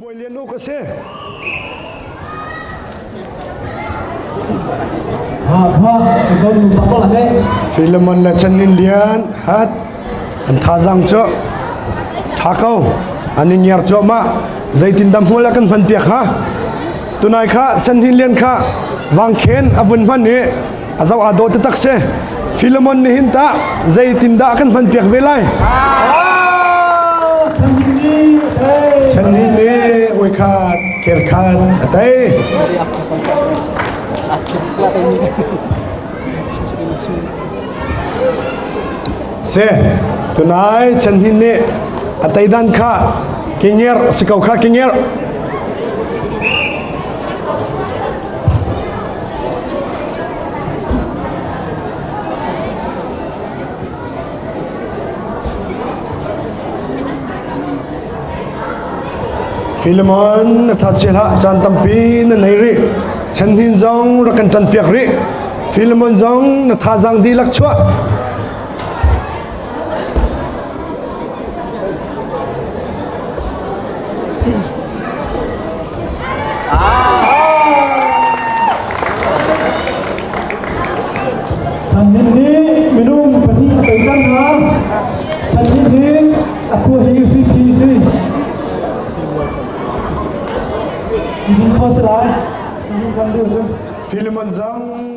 Bawi Lian Uk a si. Philemon le Chanin Lian hat an thazang cu tha ko an i ngiar cuahmah zeitin dah hmual a kan hman piak ha tunai kha Chanhin Lian kha vangkhen a vun hman i a zoh aa dawh taktak si Philemon nih hin tah zeitin dah kan hman piak ve lai Chanhin nih ui khat kel khat a tei Se tunai Chanhin nih a tei dan kha kinger si ko kha kinger Philemon na tha chia hlah caan tampi na nei rih chanhin zong rak kan ṭan piak rih Philemon zong na thazaang dihlak chuah Sanhin hi minung pahnih a tei cang hna. Sanhin hi a khua hi hrithi si. Timi khua si lai. Sanhin kan liu cu. Philemon zong.